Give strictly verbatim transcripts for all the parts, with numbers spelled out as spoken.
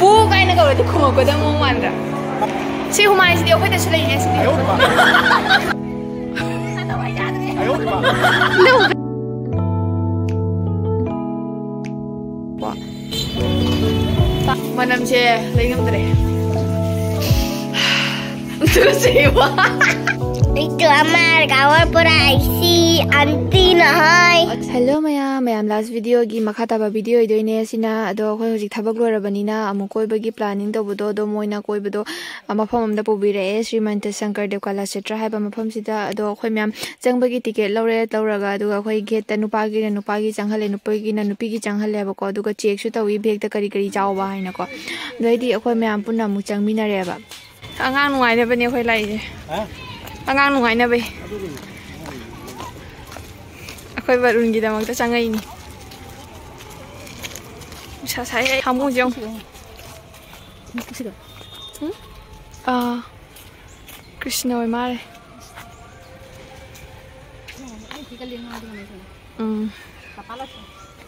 ꯄꯨ ꯀꯥꯏꯅ ꯀꯧꯔꯗꯤ ꯈꯨꯝꯃꯛꯀꯗꯕ ꯃꯑꯣꯡ ꯃꯥꯟꯗ꯭ꯔꯥ? ꯁꯤ ꯍꯨꯃꯥꯏꯁꯤꯗꯤ ꯑꯩꯈꯣꯏꯗꯁꯨ ꯂꯩꯅꯦ ꯁꯤꯗꯤ꯫ ꯃꯅꯝꯁꯦ ꯂꯩꯉꯝꯗ꯭ꯔꯦ꯫ ꯇꯨꯀꯠꯆꯩꯕ꯫ ꯑꯩꯗꯣ ꯑꯃ ꯍꯥꯏꯔꯒ ꯑꯋꯥ ꯄꯨꯔꯥ ꯑꯩꯁꯤ ꯑꯟꯇꯤꯅ ꯍꯥꯏ꯫ Hello ꯃꯌꯥꯝ, ꯃꯌꯥꯝ last videoꯒꯤ ꯃꯈꯥ ꯇꯥꯕ video ꯑꯣꯏꯗꯣꯏꯅꯦ ꯁꯤꯅ꯫ ꯑꯗꯣ ꯑꯩꯈꯣꯏ ꯍꯧꯖꯤꯛ ꯊꯕꯛ ꯂꯣꯏꯔꯕꯅꯤꯅ ꯑꯃꯨꯛ ꯀꯣꯏꯕꯒꯤ planning ꯇꯧꯕꯗꯣ, ꯑꯗꯣ ꯃꯣꯏꯅ ꯀꯣꯏꯕꯗꯣ, ꯑ, ꯃꯐꯝ ꯑꯃꯗ ꯄꯨꯕꯤꯔꯛꯑꯦ, ꯁ꯭ꯔꯤꯃꯟꯇ ꯁꯪꯀꯔ ꯗꯦꯕ ꯀꯂꯥ ꯁꯦꯇ꯭ꯔ ꯍꯥꯏꯕ ꯃꯐꯝꯁꯤꯗ꯫ ꯑꯗꯣ ꯑꯩꯈꯣꯏ ꯃꯌꯥꯝ ꯆꯪꯕꯒꯤ ticket ꯂꯧꯔꯦ, ꯂꯧꯔꯒ ꯑꯗꯨꯒ ꯑꯩꯈꯣꯏ gateꯇ ꯅꯨꯄꯥꯒꯤꯅ ꯅꯨꯄꯥꯒꯤ ꯆꯪꯍꯜꯂꯦ, ꯅꯨꯄꯤꯒꯤꯅ ꯅꯨꯄꯤꯒꯤ ꯆꯪꯍꯜꯂꯦꯕꯀꯣ꯫ ꯑꯗꯨꯒ checkꯁꯨ ꯇꯧꯏ, bagꯇ ꯀꯔꯤ ꯀꯔꯤ ꯌꯥꯎꯕ ꯍꯥꯏꯅꯀꯣ꯫ ꯑꯗꯨ ꯑꯩꯗꯤ ꯑꯩꯈꯣꯏ ꯃꯌꯥꯝ ꯄꯨꯟꯅ ꯑꯃꯨꯛ ꯆꯪꯃꯤꯟꯅꯔꯦꯕ꯫ ꯑꯉꯥꯡ ꯅꯨꯡꯉꯥꯏꯅꯕꯅꯦ ꯑꯩꯈꯣꯏ ꯂꯥꯛꯏꯁꯦ꯫ ꯍꯥ? ꯑꯉꯥꯡ ꯅꯨꯡꯉꯥꯏꯅꯕꯩ꯫ ꯑꯗꯨꯒꯤꯅꯤ꯫ ꯑꯩꯈꯣꯏ ꯕꯔꯨꯟꯒꯤꯗꯃꯛꯇ ꯆꯪꯉꯛꯏꯅꯤ꯫ ꯅꯨꯡꯁꯥ ꯁꯥꯏꯍꯦ, ꯍꯥꯃꯨꯁꯦ ꯌꯦꯡꯉꯨ꯫ ꯁꯤꯗ꯫ ꯎꯝ? ꯑꯥ, ꯀ꯭ꯔꯤꯁꯅ ꯑꯣꯏ ꯃꯥꯜꯂꯦ꯫ ꯎꯝ꯫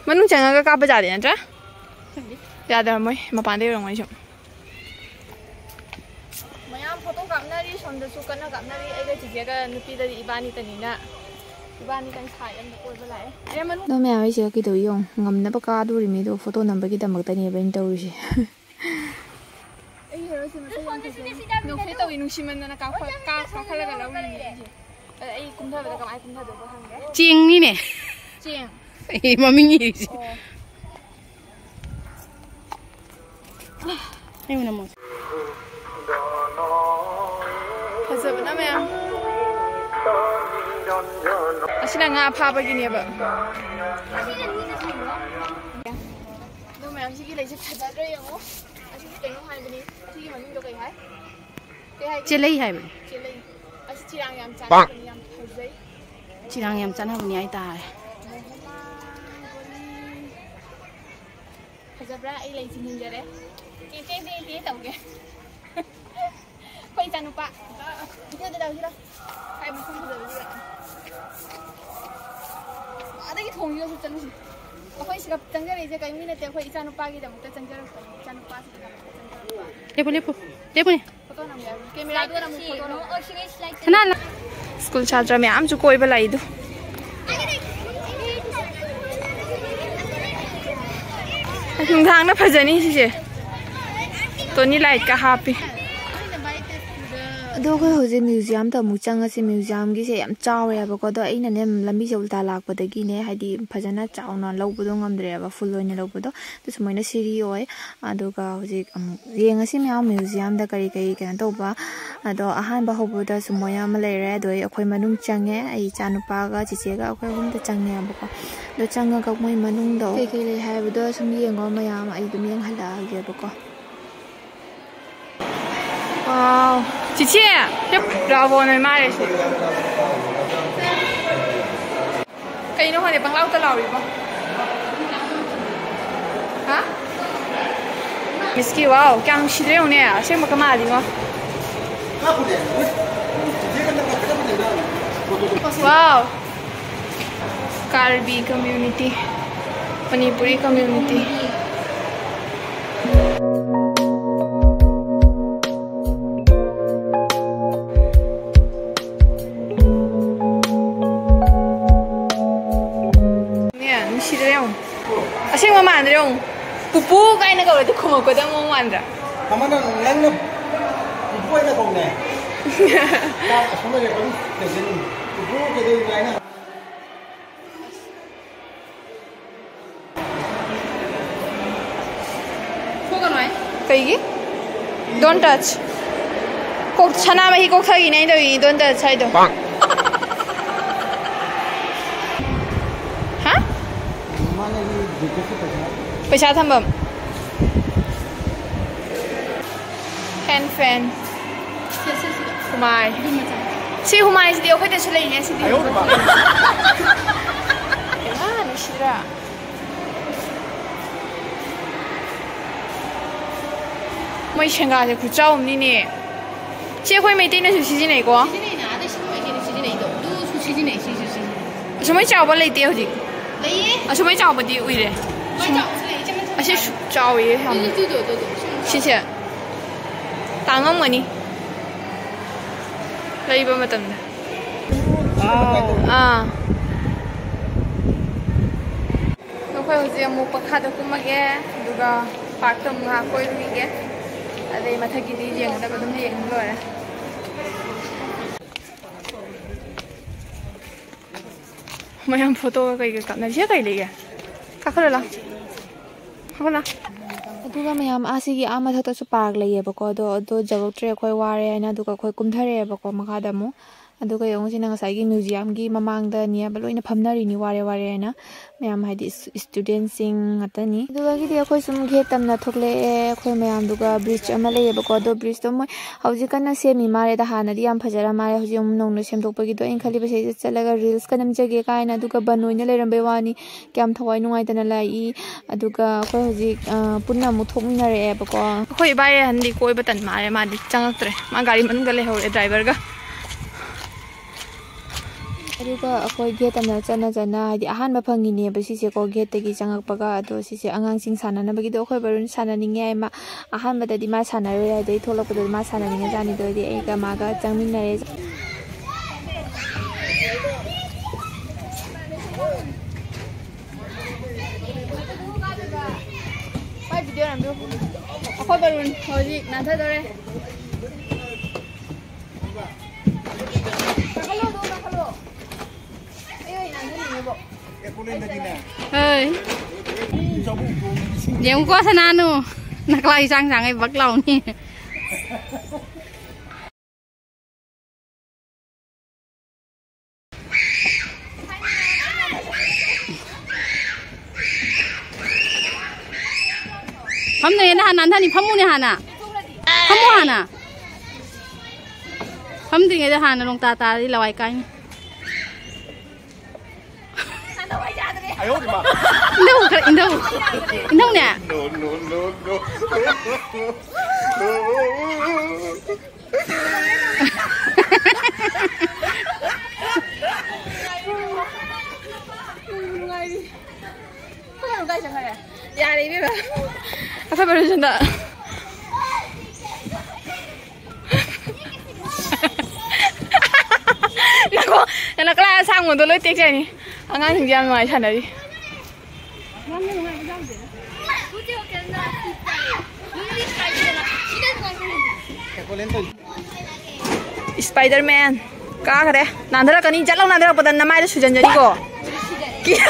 ꯃꯅꯨꯡ ꯆꯪꯉꯒ ꯀꯥꯞꯄ ꯌꯥꯗꯦ ꯅꯠꯇ꯭ꯔꯥ? ꯌꯥꯗ꯭ꯔꯥ ꯃꯣꯏ ꯃꯄꯥꯟꯗ ꯌꯧꯔꯝꯒꯅꯤ ꯁꯨꯝ꯫ ꯃꯌꯥꯝ photo ꯀꯥꯞꯅꯔꯤ, ꯁꯣꯝꯗꯁꯨ ꯀꯟꯅ ꯀꯥꯞꯅꯔꯤ꯫ ꯑꯩꯒ ꯆꯤꯆꯦꯒ ꯅꯨꯄꯤꯗꯗꯤ ꯏꯕꯥꯅꯤꯇꯅꯤꯅ ꯏꯕꯥꯅꯤꯇꯪ ꯁꯥꯏ ꯑꯝꯗ ꯀꯣꯏꯕ ꯂꯥꯛꯑꯦ꯫ ꯑꯦ, ꯃꯅꯨꯡ ꯑꯗꯣ ꯃꯌꯥꯝ ꯑꯩꯁꯦ ꯀꯩꯗꯧ ꯌꯦꯡꯉꯨ, ꯉꯝꯅꯕ ꯀꯥꯗꯣꯔꯤꯃꯤ, ꯑꯗꯣ photo ꯅꯝꯕꯒꯤꯗꯃꯛꯇꯅꯦꯕ ꯑꯩꯅ ꯇꯧꯔꯤꯁꯦ꯫ ꯑꯩ ꯍꯦꯔꯣꯁꯦ ꯃꯁꯛ ꯌꯥꯝ ꯐꯖꯩ꯫ ꯅꯣꯛꯐꯦꯠ ꯇꯧꯏ, ꯅꯨꯡꯁꯤꯃꯟꯗꯅ ꯀꯥꯈꯠ-, ꯀꯥ-, ꯀꯥꯈꯠꯂꯒ ꯂꯧꯔꯤꯅꯦ ꯑꯩꯁꯦ꯫ ꯑꯗ ꯑꯩ ꯀꯨꯝꯊꯕꯗ ꯀꯃꯥꯏꯅ ꯀꯨꯝꯊꯗꯣꯏꯕ ꯈꯪꯗꯦ꯫ ꯆꯦꯡꯅꯤꯅꯦ꯫ ꯆꯦꯡ꯫ ꯑꯦ, ꯃꯃꯤꯡ ꯏꯔꯤꯁꯦ꯫ ꯑꯣ꯫ ꯑꯩ ꯑꯣꯏꯅ ꯃꯣꯠ꯫ ꯐꯖꯕꯅ ꯃꯌꯥꯝ꯫ ꯑꯁꯤꯅ ꯉꯥ ꯐꯥꯕꯒꯤꯅꯦꯕ꯫ ꯑꯗꯣ ꯃꯌꯥꯝꯁꯤꯒꯤ ꯂꯩꯁꯦ ꯐꯖꯗ꯭ꯔꯥ ꯌꯦꯡꯉꯣ꯫ ꯑꯁꯤꯒꯤ ꯀꯩꯅꯣ ꯍꯥꯏꯕꯅꯤ꯫ ꯑꯁꯤꯒꯤ ꯃꯃꯤꯡꯗꯣ ꯀꯩ ꯍꯥꯏ? ꯀꯩ ꯍꯥꯏꯒꯦ? ꯆꯦꯂꯩ ꯍꯥꯏꯕꯅꯤ꯫ ꯆꯦꯂꯩ꯫ ꯑꯁꯤ ꯆꯤꯔꯥꯡ ꯌꯥꯝ ꯆꯥꯟꯅꯕꯅꯤ, ꯌꯥꯝ ꯐꯖꯩ꯫ ꯆꯤꯔꯥꯡ ꯌꯥꯝ ꯆꯥꯟꯅꯕꯅꯤ ꯍꯥꯏꯇꯥꯔꯦ꯫ ꯐꯖꯕ꯭ꯔꯥ? ꯑꯩ ꯂꯩ ꯆꯤꯟꯍꯟꯖꯔꯦ꯫ ꯇꯦ, ꯇꯦ, ꯇꯦ, ꯇꯦ ꯇꯧꯒꯦ꯫ ꯑꯩꯈꯣꯏ ꯏꯆꯥꯅꯨꯄꯥ꯫ ꯏꯆꯦꯗ ꯂꯥꯎꯁꯤꯔꯣ? ꯀꯥꯏ ꯃꯐꯝ ꯐꯖꯕꯁꯤꯗ꯫ ꯑꯗꯒꯤ ꯊꯣꯡꯁꯤꯗꯁꯨ ꯆꯠꯂꯨꯁꯤ꯫ ꯑꯩꯈꯣꯏ ꯁꯤꯗ ꯆꯪꯖꯔꯛꯏꯁꯦ ꯀꯔꯤꯝꯒꯤ ꯅꯠꯇꯦ, ꯑꯩꯈꯣꯏ ꯏꯆꯥꯅꯨꯄꯥꯒꯤꯗꯃꯛꯇ ꯆꯪꯖꯔꯛꯄꯅꯤ, ꯏꯆꯥꯅꯨꯄꯥꯁꯤꯒꯤꯗꯃꯛꯇ ꯆꯪꯖꯔꯛꯄ꯫ ꯂꯦꯞꯄꯨ, ꯂꯦꯞꯄꯨ, ꯂꯦꯞꯄꯨꯅꯦ꯫ ꯐꯣꯇꯣ ꯅꯝꯒꯦ ꯍꯥꯏꯕꯅꯤ꯫ ꯀꯦꯃꯦꯔꯥꯗꯨꯒ ꯅꯝꯃꯨ, ꯐꯣꯇꯣ ꯅꯝꯃꯨ꯫ ꯁꯅꯥ, ꯁ꯭ꯀꯨꯜ ꯁꯥꯇ꯭ꯔ ꯃꯌꯥꯝꯁꯨ ꯀꯣꯏꯕ ꯂꯥꯛꯏꯗꯨ꯫ ꯅꯨꯡꯗꯥꯡꯅ ꯐꯖꯅꯤ ꯁꯤꯁꯦ꯫ ꯇꯣꯅꯤ ꯂꯥꯏꯠꯀ ꯍꯥꯞꯄꯤ꯫ ꯑꯗꯣ ꯑꯩꯈꯣꯏ ꯍꯧꯖꯤꯛ ꯃ꯭ꯌꯨꯖꯤꯌꯝꯗ ꯑꯃꯨꯛ ꯆꯪꯉꯁꯤ꯫ ꯃ꯭ꯌꯨꯖꯤꯌꯝꯒꯤꯁꯦ ꯌꯥꯝ ꯆꯥꯎꯔꯦꯕꯀꯣ꯫ ꯑꯗꯣ ꯑꯩꯅꯅꯦ ꯂꯝꯕꯤꯁꯦ ꯎꯜꯇꯥ ꯂꯥꯛꯄꯗꯒꯤꯅꯦ, ꯍꯥꯏꯗꯤ ꯐꯖꯅ ꯆꯥꯎꯅ ꯂꯧꯕꯗꯣ ꯉꯝꯗ꯭ꯔꯦꯕ, ꯐꯨꯜ ꯑꯣꯏꯅ ꯂꯧꯕꯗꯣ꯫ ꯑꯗꯨ ꯁꯨꯃꯥꯏꯅ ꯁꯤꯔꯤ ꯑꯣꯏ꯫ ꯑꯗꯨꯒ ꯍꯧꯖꯤꯛ ꯑꯃꯨꯛ ꯌꯦꯡꯉꯁꯤ ꯃꯌꯥꯝ ꯃ꯭ꯌꯨꯖꯤꯌꯝꯗ ꯀꯔꯤ ꯀꯔꯤ ꯀꯩꯅꯣ ꯇꯧꯕ꯫ ꯑꯗꯣ ꯑꯍꯥꯟꯕ ꯍꯧꯕꯗ ꯁꯨꯃꯥꯏꯅ ꯑꯃ ꯂꯩꯔꯦ꯫ ꯑꯗꯣ ꯑꯩ, ꯑꯩꯈꯣꯏ ꯃꯅꯨꯡ ꯆꯪꯉꯦ꯫ ꯑꯩ ꯏꯆꯥꯅꯨꯄꯥꯒ ꯆꯤꯆꯦꯒ ꯑꯩꯈꯣꯏ ꯑꯍꯨꯝꯗ ꯆꯪꯉꯦꯕꯀꯣ꯫ ꯑꯗꯣ ꯆꯪꯉꯒ ꯃꯣꯏ ꯃꯅꯨꯡꯗ ꯀꯩ ꯀꯩ ꯂꯩ ꯍꯥꯏꯕꯗꯣ ꯁꯨꯝ ꯌꯦꯡꯉꯣ ꯃꯌꯥꯝ, ꯑꯩ ꯑꯗꯨꯝ ꯌꯦꯡꯍꯜꯂꯛꯑꯒꯦꯕꯀꯣ꯫ ꯋꯥꯎ꯫ ꯆꯤꯆꯦ! ꯔꯥꯕꯣꯟ ꯑꯣꯏ ꯃꯥꯜꯂꯦ ꯁꯤ꯫ ꯀꯩꯅꯣ ꯈꯪꯗꯦ, ꯄꯪꯂꯥꯎꯇ ꯂꯥꯎꯔꯤꯕꯣ꯫ ꯍꯥ? ꯃꯤꯁꯀꯤ, ꯋꯥꯎ, ꯀꯌꯥꯝ ꯅꯨꯡꯁꯤꯗ꯭ꯔꯦ ꯌꯦꯡꯉꯨꯅꯦ, ꯑꯁꯦꯡꯕꯒ ꯃꯥꯜꯂꯤꯉꯣ꯫ ꯋꯥꯎ꯫ Karbi community, Manipuri community. ꯅꯦ, ꯅꯨꯡꯁꯤꯗ꯭ꯔꯥ ꯌꯦꯡꯉꯨ꯫ ꯑꯁꯦꯡꯕ ꯃꯥꯟꯗ꯭ꯔꯥ ꯌꯦꯡꯉꯨ꯫ ꯄꯨꯄꯨ ꯀꯥꯏꯅ ꯀꯧꯔꯗꯤ ꯈꯨꯝꯃꯛꯀꯗꯕ ꯃꯑꯣꯡ ꯃꯥꯟꯗ꯭ꯔꯥ? ꯑꯃꯅ ꯅꯪꯅ ꯄꯨꯄꯨ ꯑꯣꯏꯅ ꯀꯧꯅꯦ꯫ ꯆꯥꯛ ꯑꯁꯣꯝꯗ ꯂꯩꯕ ꯑꯗꯨꯝ ꯂꯩꯖꯅꯤ꯫ ꯄꯨꯄꯨ ꯀꯩꯗꯧꯔꯤꯅꯣ ꯍꯥꯏꯅ꯫ ꯀꯩꯒꯤ? Don't touch. ꯀꯣꯛ, ꯁꯅꯥꯃꯍꯤ ꯀꯣꯛꯊꯒꯤꯅꯦ ꯑꯩꯅ ꯇꯧꯔꯤꯅꯤ, don't touch ꯍꯥꯏꯗꯣ꯫ ꯍꯥ? ꯄꯩꯁꯥ ꯊꯝꯐꯝ꯫ Hand fan. ꯍꯨꯃꯥꯏ꯫ ꯁꯤ ꯍꯨꯃꯥꯏꯁꯤꯗꯤ ꯑꯩꯈꯣꯏꯗꯁꯨ ꯂꯩꯅꯦ ꯁꯤꯗꯤ꯫ ꯍꯩꯃꯥ, ꯅꯨꯡꯁꯤꯗ꯭ꯔꯥ? ꯃꯣꯏ ꯁꯦꯡꯒꯥꯁꯦ ꯈꯨꯆꯥꯎ ꯑꯃꯅꯤꯅꯦ꯫ ꯁꯤ ꯑꯩꯈꯣꯏ ꯃꯩꯇꯩꯅꯁꯨ ꯁꯤꯖꯤꯟꯅꯩꯀꯣ꯫ ꯁꯤꯖꯤꯟꯅꯩꯅ, ꯑꯗꯩ ꯁꯤ ꯃꯩꯇꯩꯅ ꯁꯤꯖꯤꯟꯅꯩꯗꯣ꯫ ꯑꯗꯨꯁꯨ ꯁꯤꯖꯤꯟꯅꯩ, ꯁꯤꯁꯨ ꯁꯤꯖꯤꯟꯅꯩ꯫ ꯑꯁꯨꯃꯥꯏ ꯆꯥꯎꯕ ꯂꯩꯇꯦ ꯍꯧꯖꯤꯛ꯫ ꯂꯩꯌꯦ꯫ ꯑꯁꯨꯃꯥꯏ ꯆꯥꯎꯕꯗꯤ ꯎꯏꯔꯦ꯫ ꯁꯨꯝ-, ꯑꯁꯤ ꯁꯨ-, ꯆꯥꯎꯋꯦ ꯌꯥꯝꯅ꯫ ꯇꯨꯗꯣ, ꯇꯨꯗꯣ, ꯁꯨꯝ ꯁꯤꯁꯦ ꯇꯥꯡꯉꯝꯒꯅꯤ ꯂꯩꯕ ꯃꯇꯝꯗ꯫ ꯑꯥ꯫ ꯑꯩꯈꯣꯏ ꯍꯧꯖꯤꯛ ꯑꯃꯨꯛ ꯃꯈꯥꯗ ꯀꯨꯝꯃꯒꯦ, ꯑꯗꯨꯒ ꯄꯥꯔꯛꯇ ꯑꯃꯨꯛ ꯉꯥꯏꯍꯥꯛ ꯀꯣꯏꯔꯨꯈꯤꯒꯦ꯫ ꯑꯗꯩ ꯃꯊꯛꯀꯤꯗꯤ ꯌꯦꯡꯒꯗꯕ ꯑꯗꯨꯝ ꯌꯦꯡꯉ ꯂꯣꯏꯔꯦ꯫ ꯃꯌꯥꯝ ꯐꯣꯇꯣꯒ ꯀꯩꯒ ꯀꯥꯞꯅꯔꯤ꯫ ꯁꯤꯗ ꯀꯩ ꯂꯩꯒꯦ? ꯀꯥꯈꯠꯂꯣ ꯂꯥꯎ꯫ ꯀꯥꯈꯠꯂꯣ꯫ ꯑꯗꯨꯒ ꯃꯌꯥꯝ ꯑꯥ ꯁꯤꯒꯤ ꯑꯥ ꯃꯊꯛꯇꯁꯨ ꯄꯥꯔꯛ ꯂꯩꯌꯦꯕꯀꯣ꯫ ꯑꯗꯣ, ꯑꯗꯣ ꯌꯧꯔꯛꯇ꯭ꯔꯦ ꯑꯩꯈꯣꯏ, ꯋꯥꯔꯦ ꯍꯥꯏꯅ꯫ ꯑꯗꯨꯒ ꯑꯩꯈꯣꯏ ꯀꯨꯝꯊꯔꯛꯑꯦꯕꯀꯣ ꯃꯈꯥꯗ ꯑꯃꯨꯛ꯫ ꯑꯗꯨꯒ ꯌꯦꯡꯉꯨꯁꯤꯅ ꯉꯁꯥꯏꯒꯤ ꯃ꯭ꯌꯨꯖꯤꯌꯝꯒꯤ ꯃꯃꯥꯡꯗꯅꯦꯕ ꯂꯣꯏꯅ ꯐꯝꯅꯔꯤꯅꯤ, ꯋꯥꯔꯦ ꯋꯥꯔꯦ ꯍꯥꯏꯅ꯫ ꯃꯌꯥꯝ ꯍꯥꯏꯗꯤ ꯏꯁ-, ꯏꯁꯇꯨꯗꯦꯟꯁꯤꯡ ꯉꯥꯛꯇꯅꯤ꯫ ꯑꯗꯨꯗꯒꯤꯗꯤ ꯑꯩꯈꯣꯏ ꯁꯨꯝ ꯒꯦꯠ ꯇꯝꯅ ꯊꯣꯛꯂꯛꯑꯦ ꯑꯩꯈꯣꯏ ꯃꯌꯥꯝꯗꯨꯒ꯫ ꯕ꯭ꯔꯤꯖ ꯑꯃ ꯂꯩꯌꯦꯕꯀꯣ꯫ ꯑꯗꯣ ꯕ꯭ꯔꯤꯖꯇꯣ ꯃꯣꯏ ꯍꯧꯖꯤꯛ ꯀꯟꯅ ꯁꯦꯝꯃꯤ ꯃꯥꯜꯂꯦꯗ, ꯍꯥꯟꯅꯗꯤ ꯌꯥꯝ ꯐꯖꯔ ꯃꯥꯜꯂꯦ, ꯍꯧꯖꯤꯛ ꯑꯃꯨꯛ ꯅꯧꯅ ꯁꯦꯝꯗꯣꯛꯄꯒꯤꯗꯣ꯫ ꯑꯩꯅ ꯈꯜꯂꯤꯕ ꯁꯤꯗꯩꯗ ꯆꯠꯂꯒ ꯔꯤꯜꯁꯀ ꯅꯝꯖꯒꯦ ꯀꯥꯏꯅ, ꯑꯗꯨꯒ ꯕꯟ ꯑꯣꯏꯅ ꯂꯩꯔꯝꯕꯩ ꯋꯥꯅꯤ꯫ ꯀꯌꯥꯝ ꯊꯋꯥꯏ ꯅꯨꯡꯉꯥꯏꯇꯅ ꯂꯥꯛꯏ꯫ ꯑꯗꯨꯒ ꯑꯩꯈꯣꯏ ꯍꯧꯖꯤꯛ, ꯑ, ꯄꯨꯟꯅ ꯑꯃꯨꯛ ꯊꯣꯛꯃꯤꯟꯅꯔꯛꯑꯦꯕꯀꯣ꯫ ꯑꯩꯈꯣꯏ ꯏꯕꯥꯏ ꯑꯍꯟꯗꯤ ꯀꯣꯏꯕ ꯇꯟ ꯃꯥꯜꯂꯦ, ꯃꯥꯗꯤ ꯆꯪꯉꯛꯇ꯭ꯔꯦ, ꯃꯥ ꯒꯥꯔꯤ ꯃꯅꯨꯡꯗ ꯂꯩꯍꯧꯔꯦ ꯗ꯭ꯔꯥꯏꯚꯔꯒ꯫ ꯑꯗꯨꯒ ꯑꯩꯈꯣꯏ ꯒꯦꯠ ꯑꯃ ꯆꯠꯅ ꯆꯠꯅ, ꯍꯥꯏꯗꯤ ꯑꯍꯥꯟꯕ ꯐꯪꯉꯤꯅꯦꯕ ꯁꯤꯁꯦꯀꯣ, ꯒꯦꯠꯇꯒꯤ ꯆꯪꯉꯛꯄꯒ꯫ ꯑꯗꯣ ꯁꯤꯁꯦ ꯑꯉꯥꯡꯁꯤꯡ ꯁꯥꯟꯅꯅꯕꯒꯤꯗꯣ ꯑꯩꯈꯣꯏ ꯕꯔꯨꯟ ꯁꯥꯟꯅꯅꯤꯡꯉꯦ ꯍꯥꯏ꯫ ꯃꯥ ꯑꯍꯥꯟꯕꯗꯗꯤ ꯃꯥ ꯁꯥꯟꯅꯔꯣꯏ ꯍꯥꯏꯗꯤ, ꯑꯩ ꯊꯣꯛꯂꯛꯄꯗꯗꯤ ꯃꯥ ꯁꯥꯟꯅꯅꯤꯡꯉꯖꯥꯠꯅꯤ꯫ ꯑꯗꯨꯗꯤ ꯑꯩꯒ ꯃꯥꯒ ꯆꯪꯃꯤꯟꯅꯔꯦ꯫ ꯍꯣꯏ, ꯚꯤꯗꯤꯑꯣ ꯅꯝꯕꯤꯌꯨ꯫ ꯑꯩꯈꯣꯏ ꯕꯔꯨꯟ ꯍꯧꯖꯤꯛ ꯅꯥꯟꯊꯗꯣꯔꯦ꯫ ꯀꯥꯈꯠꯂꯣ, ꯑꯗꯨ ꯀꯥꯈꯠꯂꯣ꯫ ꯑꯩ ꯑꯣꯏꯅ ꯅꯥꯟꯊꯅꯤꯡꯉꯦꯕꯣ꯫ ꯍꯣꯏ꯫ ꯌꯦꯡꯉꯨꯀꯣ ꯁꯅꯥꯅꯨ, ꯅꯀ꯭ꯂꯥꯏ ꯆꯥꯡ ꯆꯥꯡꯉꯩ ꯕꯛ ꯂꯥꯎꯅꯤ꯫ ꯐꯝꯗ꯭ꯔꯤꯉꯩꯗ ꯍꯥꯟꯅ ꯅꯥꯟꯊꯅꯤ꯫ ꯐꯝꯃꯨꯅꯦ ꯍꯥꯟꯅ꯫ ꯐꯝꯃꯨ ꯍꯥꯟꯅ꯫ ꯐꯝꯗ꯭ꯔꯤꯉꯩꯗ ꯍꯥꯟꯅ ꯅꯣꯡ ꯇꯥ ꯇꯥꯔꯗꯤ ꯂꯋꯥꯏ ꯀꯥꯏꯅꯤ꯫ ꯏꯟꯙꯧ ꯈꯔ ꯏꯟꯙꯧ꯫ ꯏꯟꯙꯧꯅꯦ꯫ No, no, no, no. ꯐꯕ ꯔꯨꯖꯟꯗ꯫ ꯅꯀꯣ, ꯅꯅ ꯀꯂꯥ ꯑꯁꯥꯡꯕꯗꯣ ꯂꯣꯏ ꯇꯦꯛꯆꯅꯤ꯫ ꯑꯉꯥꯡꯁꯤꯡꯁꯦ ꯌꯥꯝ ꯅꯨꯡꯉꯥꯏ ꯁꯥꯟꯅꯔꯤ꯫ Spiderman ꯀꯥꯈ꯭ꯔꯦ꯫ ꯅꯥꯟꯊꯔꯛꯀꯅꯤ, ꯆꯠꯂꯣ, ꯅꯥꯟꯊꯔꯛꯄꯗ ꯅꯃꯥꯏꯗ ꯁꯨꯖꯟꯖꯅꯤꯀꯣ꯫ ꯀꯤ-,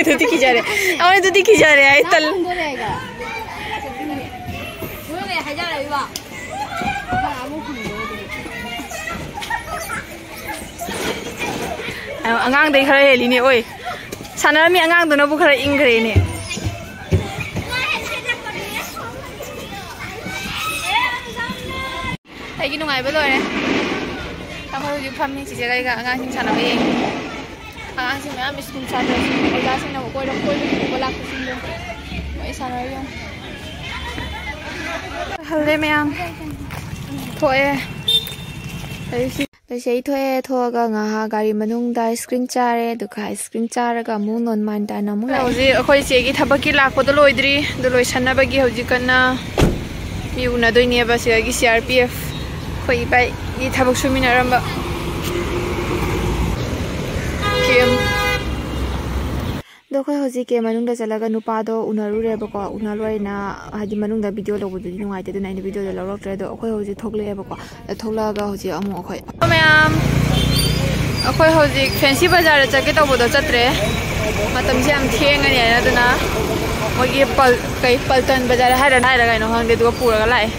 ꯑꯗꯨꯗꯤ ꯀꯤꯖꯔꯦ꯫ ꯑꯃꯗꯨꯗꯤ ꯀꯤꯖꯔꯦ, ꯑꯩ ꯇꯜ-, ꯑꯉꯥꯡꯗꯩ ꯈꯔ ꯍꯦꯜꯂꯤꯅꯦ꯫ ꯑꯣꯏ, ꯁꯥꯟꯅꯔꯝꯃꯤ ꯑꯉꯥꯡꯗꯨꯅꯕꯨ ꯈꯔ ꯏꯪꯈ꯭ꯔꯦꯅꯦ꯫ ꯑꯩꯒꯤ ꯅꯨꯡꯉꯥꯏꯕ ꯂꯣꯏꯔꯦ꯫ ꯑꯩꯈꯣꯏ ꯍꯧꯖꯤꯛ ꯐꯝꯃꯤ, ꯆꯤꯆꯦꯒ ꯑꯩꯒ ꯑꯉꯥꯡꯁꯤꯡ ꯁꯥꯟꯅꯕ ꯌꯦꯡꯉꯤ꯫ ꯑꯉꯥꯡꯁꯤꯡ ꯃꯌꯥꯝ, ꯁ꯭ꯀꯨꯜ ꯁꯥꯇ꯭ꯔꯁꯤꯡ, ꯑꯣꯖꯥꯁꯤꯡꯅ ꯀꯣꯏꯔ-, ꯀꯣꯏꯕ ꯄꯨꯕ ꯂꯥꯛꯄꯁꯤꯡꯗꯣ ꯃꯣꯏ ꯁꯥꯟꯅꯔ ꯌꯦꯡꯉꯤ꯫ ꯍꯜꯂꯦ ꯃꯌꯥꯝ, ꯊꯣꯛꯑꯦ꯫ ꯑꯗꯩ ꯁꯤ ꯑꯗꯣ ꯁꯤ ꯑꯩ ꯊꯣꯛꯑꯦ, ꯊꯣꯛꯑꯒ ꯉꯥꯏꯍꯥꯛ ꯒꯥꯔꯤ ꯃꯅꯨꯡꯗ ice cream ꯆꯥꯔꯦ, ꯑꯗꯨꯒ ice cream ꯆꯥꯔꯒ ꯑꯃꯨꯛ ꯅꯣꯟꯃꯥꯟ ꯇꯥꯅ ꯑꯃꯨꯛ ꯂꯥꯛꯑꯦ꯫ ꯍꯧꯖꯤꯛ ꯑꯩꯈꯣꯏ ꯆꯦꯒꯤ ꯊꯕꯛꯀꯤ ꯂꯥꯛꯄꯗꯣ ꯂꯣꯏꯗ꯭ꯔꯤ, ꯑꯗꯨ ꯂꯣꯏꯁꯟꯅꯕꯒꯤ ꯍꯧꯖꯤꯛ ꯀꯟꯅ ꯃꯤ ꯎꯅꯗꯣꯏꯅꯦꯕ꯫ ꯁꯤꯗꯒꯤ C R P F ꯑꯩꯈꯣꯏ ꯏꯕꯥꯏꯒꯤ ꯊꯕꯛ ꯁꯨꯃꯤꯟꯅꯔꯝꯕ ꯀꯦꯝ꯫ ꯑꯗꯣ ꯑꯩꯈꯣꯏ ꯍꯧꯖꯤꯛ ꯀꯦꯝ ꯃꯅꯨꯡꯗ ꯆꯠꯂꯒ ꯅꯨꯄꯥꯗꯣ ꯎꯅꯔꯨꯔꯦꯕꯀꯣ꯫ ꯎꯅꯔꯣꯏꯅ, ꯍꯥꯏꯗꯤ ꯃꯅꯨꯡꯗ video ꯂꯧꯕꯗꯨꯗꯤ ꯅꯨꯡꯉꯥꯏꯇꯦ, ꯑꯗꯨꯅ ꯑꯩꯅ videoꯗꯣ ꯂꯧꯔꯛꯇ꯭ꯔꯦ꯫ ꯑꯗꯣ ꯑꯩꯈꯣꯏ ꯍꯧꯖꯤꯛ ꯊꯣꯛꯂꯛꯑꯦꯕꯀꯣ꯫ ꯑꯗꯣ ꯊꯣꯛꯂꯛꯑꯒ ꯍꯧꯖꯤꯛ ꯑꯃꯨꯛ ꯑꯩꯈꯣꯏ ꯃꯌꯥꯝ, ꯑꯩꯈꯣꯏ ꯍꯧꯖꯤꯛ fancy ꯕꯖꯥꯔꯗ ꯆꯠꯀꯦ ꯇꯧꯕꯗꯣ ꯆꯠꯇ꯭ꯔꯦ, ꯃꯇꯝꯁꯦ ꯌꯥꯝ ꯊꯦꯡꯉꯅꯤ ꯍꯥꯏꯅ꯫ ꯑꯗꯨꯅ ꯃꯣꯏꯒꯤ ꯄꯜ-, ꯀꯩ, ꯄꯜꯇꯟ ꯕꯖꯥꯔ ꯍꯥꯏꯔ, ꯍꯥꯏꯔ ꯀꯩꯅꯣ ꯈꯪꯗꯦ, ꯑꯗꯨꯒ ꯄꯨꯔꯒ ꯂꯥꯛꯑꯦ꯫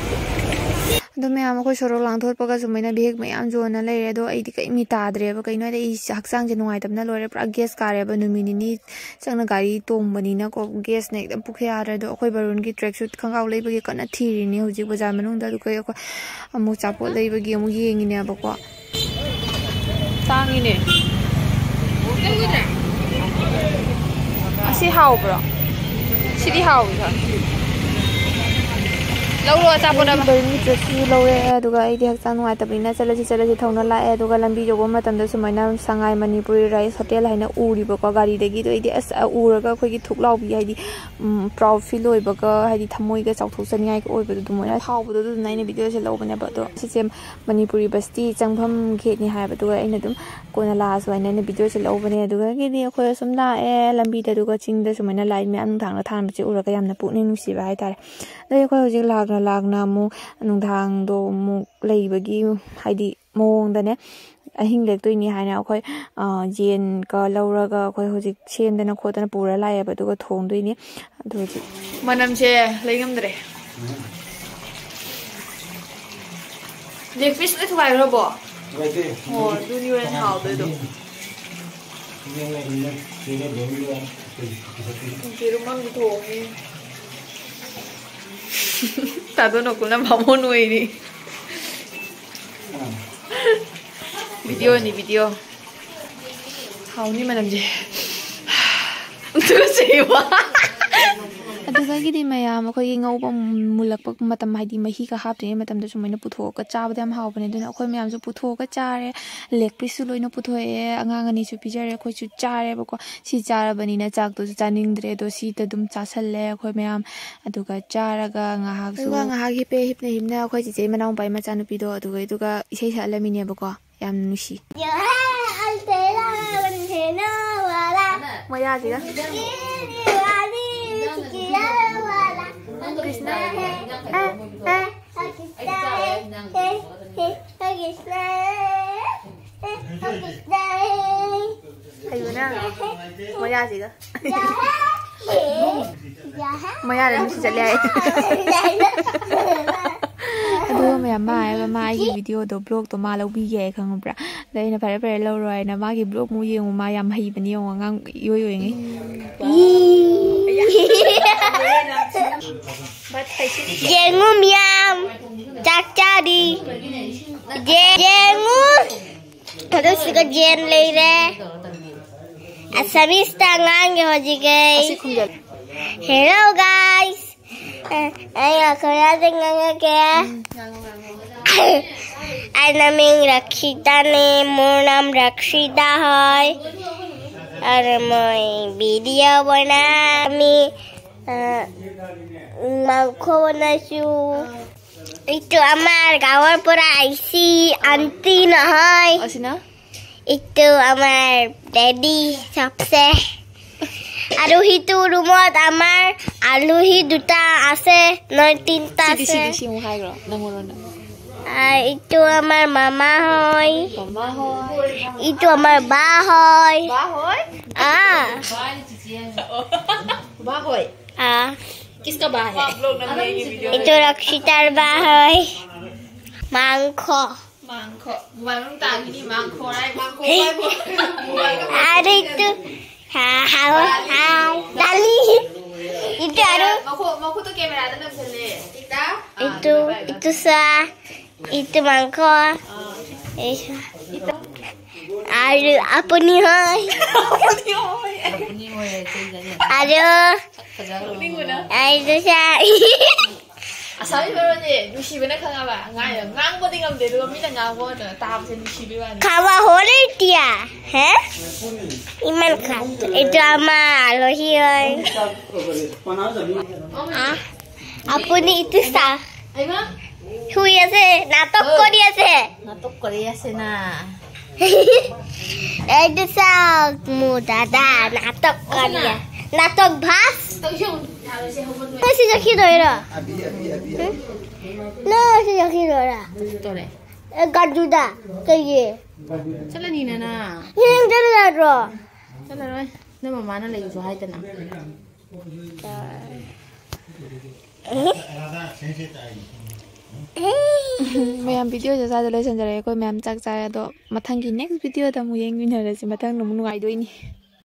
ꯑꯗꯣ ꯃꯌꯥꯝ, ꯑꯩꯈꯣꯏ ꯁꯣꯔꯣꯛ ꯂꯥꯟꯊꯣꯛꯄꯒ ꯁꯨꯃꯥꯏꯅ ꯕꯦꯛ ꯃꯌꯥꯝ ꯌꯣꯟꯅ ꯂꯩꯔꯦ꯫ ꯑꯗꯣ ꯑꯩꯗꯤ ꯀꯔꯤꯝ ꯇꯥꯗ꯭ꯔꯦꯕ, ꯀꯩꯅꯣ ꯍꯥꯏꯗꯤ ꯑꯩ ꯍꯛꯆꯥꯡꯁꯦ ꯅꯨꯡꯉꯥꯏꯇꯕꯅ ꯂꯣꯏꯔꯦ꯫ ꯄꯨꯔꯥ gas ꯀꯥꯔꯦꯕ, ꯅꯨꯃꯤꯠ ꯅꯤꯅꯤ ꯆꯪꯅ ꯒꯥꯔꯤ ꯇꯣꯡꯕꯅꯤꯅꯀꯣ꯫ Gasꯅ ꯍꯦꯛꯇ ꯄꯨꯛꯁꯦ ꯌꯥꯗ꯭ꯔꯦ꯫ ꯑꯗꯣ ꯑꯩꯈꯣꯏ ꯕꯥꯔꯨꯟꯒꯤ tracksuit ꯈꯣꯡꯒ꯭ꯔꯥꯎ ꯂꯩꯕꯒꯤ ꯀꯟꯅ ꯊꯤꯔꯤꯅꯤ ꯍꯧꯖꯤꯛ ꯕꯖꯥꯔ ꯃꯅꯨꯡꯗ꯫ ꯑꯗꯨꯒ ꯑꯩꯈꯣꯏ ꯑꯃꯨꯛ ꯑꯆꯥꯄꯣꯠ ꯂꯩꯕꯒꯤ ꯑꯃꯨꯛ ꯌꯦꯡꯉꯤꯅꯦꯕꯀꯣ꯫ ꯇꯥꯡꯉꯤꯅꯦ꯫ ꯑꯁꯤ ꯍꯥꯎꯕ꯭ꯔꯣ? ꯁꯤꯗꯤ ꯍꯥꯎꯋꯤꯗ꯫ ꯂꯧꯔꯣ ꯑꯆꯥꯄꯣꯠ ꯑꯃ꯫ ꯕꯔꯃꯤꯇꯁꯨ ꯂꯧꯔꯦ꯫ ꯑꯗꯨꯒ ꯑꯩꯗꯤ ꯍꯛꯆꯥꯡ ꯅꯨꯡꯉꯥꯏꯇꯕꯅꯤꯅ ꯆꯠꯂꯁꯤ ꯆꯠꯂꯁꯤ ꯊꯧꯅ ꯂꯥꯛꯑꯦ꯫ ꯑꯗꯨꯒ ꯂꯝꯕꯤ ꯌꯧꯕ ꯃꯇꯝꯗ ꯁꯨꯃꯥꯏꯅ ꯁꯉꯥꯏ ꯃꯅꯤꯄꯨꯔꯤ ꯔꯥꯏꯁ ꯍꯣꯇꯦꯜ ꯍꯥꯏꯅ ꯎꯔꯤꯕꯀꯣ ꯒꯥꯔꯤꯗꯒꯤ꯫ ꯑꯗꯨ ꯑꯩꯗꯤ ꯑꯁ, ꯎꯔꯒ ꯑꯩꯈꯣꯏꯒꯤ ꯊꯨꯛ ꯂꯥꯎꯕꯤ, ꯍꯥꯏꯗꯤ ꯄ꯭ꯔꯥꯎꯗ ꯐꯤꯜ ꯑꯣꯏꯕꯒ, ꯍꯥꯏꯗꯤ ꯊꯃꯣꯏꯒ ꯆꯥꯎꯊꯣꯛꯆꯅꯤꯡꯉꯥꯏꯒ ꯑꯣꯏꯕꯗꯣ ꯑꯗꯨꯃꯥꯏꯅ ꯍꯥꯎꯕꯗꯣ, ꯑꯗꯨꯗꯨꯅ ꯑꯩꯅ ꯚꯤꯗꯤꯑꯣꯁꯦ ꯂꯧꯕꯅꯦꯕ꯫ ꯑꯗꯣ ꯁꯤꯁꯦ ꯃꯅꯤꯄꯨꯔꯤ ꯕꯁꯇꯤ ꯆꯪꯐꯝ ꯒꯦꯠꯅꯤ ꯍꯥꯏꯕ꯫ ꯑꯗꯨꯒ ꯑꯩꯅ ꯑꯗꯨꯝ ꯀꯣꯟꯅ ꯂꯥꯛꯑꯁꯨ ꯍꯥꯏꯅ ꯑꯩꯅ ꯚꯤꯗꯤꯑꯣꯁꯦ ꯂꯧꯕꯅꯦ꯫ ꯑꯗꯨꯗꯒꯤꯗꯤ ꯑꯩꯈꯣꯏ ꯑꯁꯨꯝ ꯂꯥꯛꯑꯦ ꯂꯝꯕꯤꯗ꯫ ꯑꯗꯨꯒ ꯆꯤꯡꯗ ꯁꯨꯃꯥꯏꯅ ꯂꯥꯏꯠ ꯃꯌꯥꯝ ꯅꯨꯡꯗꯥꯡꯗ ꯊꯥꯟꯕꯁꯦ ꯎꯔꯒ ꯌꯥꯝꯅ ꯄꯨꯛꯅꯤꯡ ꯅꯨꯡꯁꯤꯕ ꯍꯥꯏꯇꯥꯔꯦ꯫ ꯑꯗꯩ ꯑꯩꯈꯣꯏ ꯍꯧꯖꯤꯛ ꯂꯥꯛꯅ ꯂꯥꯛꯅ ꯑꯃꯨꯛ ꯅꯨꯡꯗꯥꯡꯗꯣ ꯑꯃꯨꯛ ꯂꯩꯕꯒꯤ, ꯍꯥꯏꯗꯤ ꯃꯑꯣꯡꯗꯅꯦ, ꯑꯍꯤꯡ ꯂꯦꯛꯇꯣꯏꯅꯤ ꯍꯥꯏꯅ ꯑꯩꯈꯣꯏ, ꯑ, ꯌꯦꯟꯒ ꯂꯧꯔꯒ ꯑꯩꯈꯣꯏ ꯍꯧꯖꯤꯛ ꯁꯦꯝꯗꯅ ꯈꯣꯠꯇꯅ ꯄꯨꯔ ꯂꯥꯛꯑꯦꯕ꯫ ꯑꯗꯨꯒ ꯊꯣꯡꯗꯣꯏꯅꯤ꯫ ꯑꯗꯨ ꯍꯧꯖꯤꯛ ꯃꯅꯝꯁꯦ ꯂꯩꯉꯝꯗ꯭ꯔꯦ꯫ ꯂꯦꯒ ꯄꯤꯁ ꯂꯣꯏ ꯊꯨꯒꯥꯏꯈ꯭ꯔꯕꯣ? ꯊꯨꯒꯥꯏꯗꯦ꯫ ꯑꯣ, ꯑꯗꯨꯅꯤ ꯍꯣꯔꯦꯟ ꯍꯥꯎꯗꯣꯏꯗꯣ꯫ ꯌꯦꯔꯨꯝ ꯑꯃꯗꯤ ꯊꯣꯡꯉꯦ꯫ ꯇꯥꯗꯣ ꯅꯣꯀꯨꯜꯅ ꯕꯥꯃꯣꯟ ꯑꯣꯏꯔꯤ꯫ ꯚꯤꯗꯤꯑꯣꯅꯤ, ꯚꯤꯗꯤꯑꯣ꯫ ꯍꯥꯎꯅꯤ ꯃꯅꯝꯁꯦ꯫ ꯇꯨꯀꯠꯆꯩꯕ꯫ ꯑꯗꯨꯗꯒꯤꯗꯤ ꯃꯌꯥꯝ ꯑꯩꯈꯣꯏꯒꯤ ꯉꯧꯕ ꯃꯨꯜꯂꯛꯄ ꯃꯇꯝ, ꯍꯥꯏꯗꯤ ꯃꯍꯤꯒ ꯍꯥꯞꯇ꯭ꯔꯤꯉꯩ ꯃꯇꯝꯗ ꯁꯨꯃꯥꯏꯅ ꯄꯨꯊꯣꯛꯑꯒ ꯆꯥꯕꯗ ꯌꯥꯝ ꯍꯥꯎꯕꯅꯦ꯫ ꯑꯗꯨꯅ ꯑꯩꯈꯣꯏ ꯃꯌꯥꯝꯁꯨ ꯄꯨꯊꯣꯛꯑꯒ ꯆꯥꯔꯦ꯫ ꯂꯦꯒ ꯄꯤꯁꯁꯨ ꯂꯣꯏꯅ ꯄꯨꯊꯣꯛꯑꯦ꯫ ꯑꯉꯥꯡ ꯑꯅꯤꯁꯨ ꯄꯤꯖꯔꯦ꯫ ꯑꯩꯈꯣꯏꯁꯨ ꯆꯥꯔꯦꯕꯀꯣ꯫ ꯁꯤ ꯆꯥꯔꯕꯅꯤꯅ ꯆꯥꯛꯇꯨꯁꯨ ꯆꯥꯅꯤꯡꯗ꯭ꯔꯦ꯫ ꯑꯗꯣ ꯁꯤꯗ ꯑꯗꯨꯝ ꯆꯥꯁꯜꯂꯦ ꯑꯩꯈꯣꯏ ꯃꯌꯥꯝ꯫ ꯑꯗꯨꯒ ꯆꯥꯔꯒ ꯉꯥꯏꯍꯥꯛꯁꯨ ꯑꯗꯨꯒ ꯉꯥꯏꯍꯥꯛ ꯍꯤꯞꯄꯦ꯫ ꯍꯤꯞꯅ ꯍꯤꯞꯅ ꯑꯩꯈꯣꯏ ꯆꯤꯆꯦ ꯃꯅꯥꯎꯄꯥꯒꯤ ꯃꯆꯥꯅꯨꯄꯤꯗꯣ ꯑꯗꯨꯒ, ꯑꯗꯨꯒ ꯏꯁꯩ ꯁꯛꯍꯜꯂꯝꯃꯤꯅꯦꯕꯀꯣ꯫ ꯌꯥꯝ ꯅꯨꯡꯁꯤ꯫ ꯃꯣꯏꯌꯥꯁꯤꯒ꯫ ꯀ꯭ꯔꯤꯁꯅ꯫ ꯑꯦ, ꯑꯦ꯫ ꯍꯩꯕꯅ꯫ ꯃꯣꯏꯌꯥꯁꯤꯒ꯫ ꯃꯣꯏꯌꯥꯗ ꯅꯨꯡꯁꯤ ꯆꯠꯂꯦ ꯍꯥꯏ꯫ ꯑꯗꯨꯒ ꯃꯌꯥꯝ ꯃꯥ ꯍꯥꯏꯕ ꯃꯥ ꯑꯩꯒꯤ ꯚꯤꯗꯤꯑꯣꯗꯣ, ꯕ꯭ꯂꯣꯒꯇꯣ ꯃꯥ ꯂꯧꯕꯤꯒꯦ ꯍꯥꯏ, ꯈꯪꯉꯕ꯭ꯔꯥ? ꯑꯗ ꯑꯩꯅ ꯐꯔꯦ ꯐꯔꯦ ꯂꯧꯔꯣ ꯍꯥꯏꯅ ꯃꯥꯒꯤ ꯕ꯭ꯂꯣꯒ ꯑꯃꯨꯛ ꯌꯦꯡꯉꯨ꯫ ꯃꯥ ꯌꯥꯝ ꯍꯩꯕꯅꯤ ꯌꯦꯡꯉꯣ, ꯑꯉꯥꯡ ꯏꯑꯣꯏ ꯑꯣꯏꯉꯩ꯫ ꯌꯦꯡꯉꯨ ꯃꯌꯥꯝ ꯆꯥꯛ ꯆꯥꯔꯤ꯫ ꯌꯦꯡꯉꯨ꯫ ꯑꯗꯨ ꯁꯤꯒ ꯌꯦꯟ ꯂꯩꯔꯦ꯫ ꯑꯁꯥꯃꯤꯁꯇ ꯉꯥꯡꯒꯦ ꯍꯧꯖꯤꯛ ꯑꯩ꯫ ꯑꯁꯤ ꯈꯨꯝꯖꯤꯜꯂꯨ꯫ Hello guys, ꯑꯩ ꯑꯩꯈꯣꯏ ꯉꯥꯡꯉꯛꯀꯦ꯫ ꯑꯩ ꯅꯃꯤꯡ ꯔꯛꯁꯤꯇꯥꯅꯦ, মোৰ নাম ꯔꯛসিতা হয়। আৰু মই ভিডিঅ' বনাম। আমি, আহ, মাংস বনাইছো। এইটো আমাৰ গাঁৱৰ পৰা আহিছি, আন্টি নহয়। অচিনা? এইটো আমাৰ ডেডি চবচে। আৰু সিটো ৰুমত আমাৰ আলহী দুটা আছে, নহয়, তিনিটা চিটি, আছে। চিটি, চিটি, মোহাই ৰ, নাঙৰ না। আহ, এইটো আমাৰ মামা হয়। মামা হয়। এইটো আমাৰ বা হয়। বা হয়? আহ। বা হয়? আহ। কিসকা বা হে? এইটো ৰক্সিতাৰ বা হয়। মাংস। মাংস। মোবাইল মান তাগিনি মাংস ৰাই, মাংস ৰাই, মোবাইল মান। আরে তো, হ্যাঁ, হ্যাঁ, হ্যাঁ, দালি। এটা আরো। মকো, মকো তো ক্যামেরা, এটা নাম চলে। এটা? এইটো, এইটো চা, এইটো মাংস। এই চা। আৰু আপুনি হয়। আপুনি হয়। আৰু, এইটো চা। ꯑꯁꯥꯃꯤ ꯃꯔꯣꯟꯁꯦ ꯅꯨꯡꯁꯤꯕꯅ ꯈꯪꯉꯕ? ꯉꯥꯏ-, ꯉꯥꯡꯕꯗꯤ ꯉꯝꯗꯦ, ꯑꯗꯨꯒ ꯃꯤꯅ ꯉꯥꯡꯕ ꯈꯛꯇ ꯇꯥꯕꯁꯦ ꯅꯨꯡꯁꯤꯕꯩ ꯋꯥꯅꯤ꯫ খাওয়া হলে এতিয়া, হে? ইমান খাত। এইটো আমাৰ আলহী হয়। আহ, আপুনি এইটো চাওক। শুই আছে, নাটক কৰি আছে। নাটক কৰি আছে না। এইটো চাওক, মোৰ দাদা নাটক কৰি আছে। নাটক ভাস। Kasi jaki doira. Hmm? No, kasi jaki doira. Tore. E gaduda. Kaye. Chala ni na na. Yin gaduda ro. Chala ro. Na mama na lai jo hai ta na. ꯃꯌꯥꯝ, ꯚꯤꯗꯤꯑꯣꯁꯦ ꯁ꯭ꯋꯥꯏꯗ ꯂꯣꯏꯁꯤꯟꯖꯔꯒꯦ꯫ ꯑꯩꯈꯣꯏ ꯃꯌꯥꯝ ꯆꯥꯛ ꯆꯥꯔꯦ, ꯑꯗꯣ ꯃꯊꯪꯒꯤ next ꯚꯤꯗꯤꯑꯣꯗ ꯑꯃꯨꯛ ꯌꯦꯡꯃꯤꯟꯅꯔꯁꯤ꯫ ꯃꯊꯪꯗ ꯑꯃꯨꯛ ꯅꯨꯡꯉꯥꯏꯗꯣꯏꯅꯤ꯫